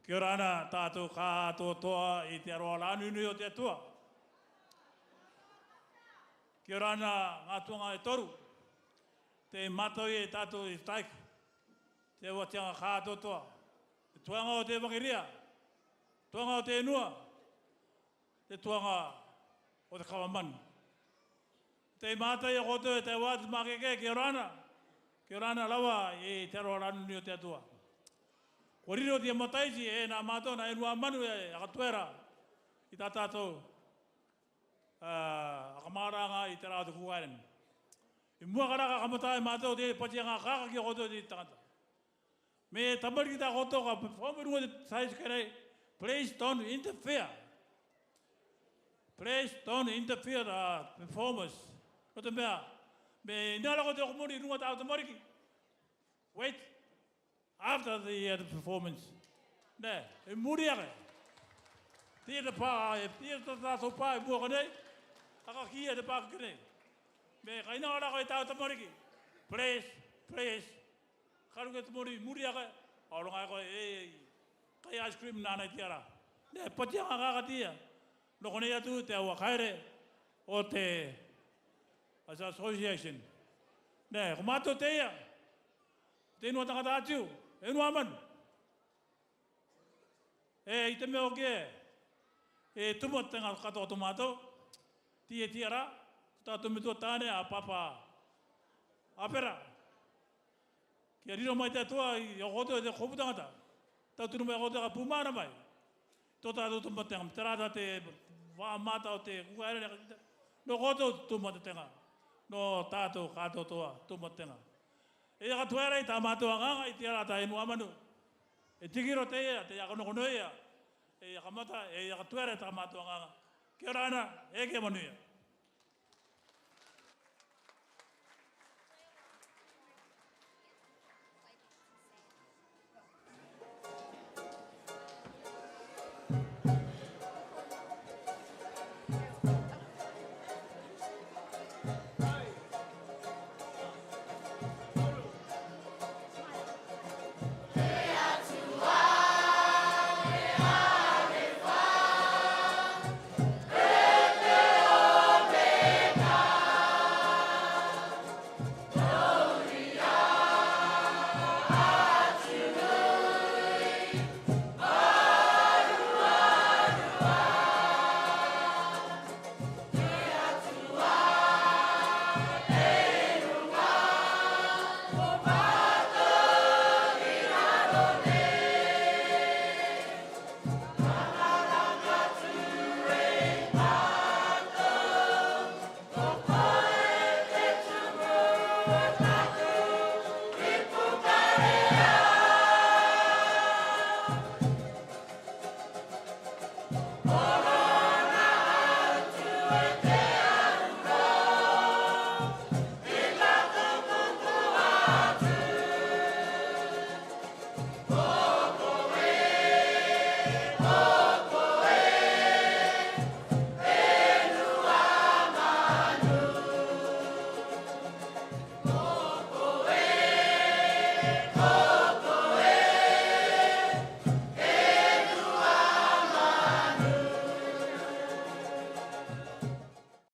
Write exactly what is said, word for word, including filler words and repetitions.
Kia ora na tātou kātoatoa i te aroha rānunui o te Atua. Kia ora na ngā tuaga e toru. Tē mātau e tātou i te taiki. Te uatiaga kātoatoa. Te tuaga o te evangelia. Tuaga o te enua. Te tuaga o te kava manu. Tē mātau ia koutou e te wā te mākeke, kia ora na. Kia ora na rawa i te aroha rānunui o te Atua. Kua riro te mataiti e nā mātou nā enua manu e aka tuera i tā tātou, ā, aka māranga i te rā o te Cook Island. I mua ka rā ka kamata e mātou te pātiaga kākā ki a koutou te tangata. Me tamariki tā koutou ka perform i runga te side kerei, please don't interfere. Please don't interfere the performance. Nō te mea, me ina rā koutou ka muri i runga tāu tamariki. Wait after the, uh, the performance. Nē, i muri ake. Theatre pā, e theatre tā tātou pā i mua ake nei. Aka kī e te pā ake nei. Me ka ina rā koe tāu tamariki. Please, please. Ka ruke te muri, muri ake. Aronga e koe, e, kai ice cream nāna i te ara. Nē, pātiaga kākā ia. Nō konei atu te aua haere o te, as association. Nē, ko mātou teie. Te enua tangata atu, enua manu. E, i te mea o kē, e tumu atu te tenga katoa tō mātou, tīatīa rā, tō tātou metua tāne a Pāpā Āpera. Kia riro mai te Atua i a koutou e te kōpū tangata. Tauturu mai a koutou ka pūmāna mai. Tō tātou tumu atu te tenga, terā tā te vāmata o te Cook Island. Nō koutou tumu atu te tenga. Nō tātou kātoatoa tumu atu te tenga. E aka tuera i tā mātou aŋaŋa i te ara tā enua manu. E tikiro teie, te aka nokonoia. E aka mata, e aka tuera i tā mātou aŋaŋa. Kia ora na, e ke manuia.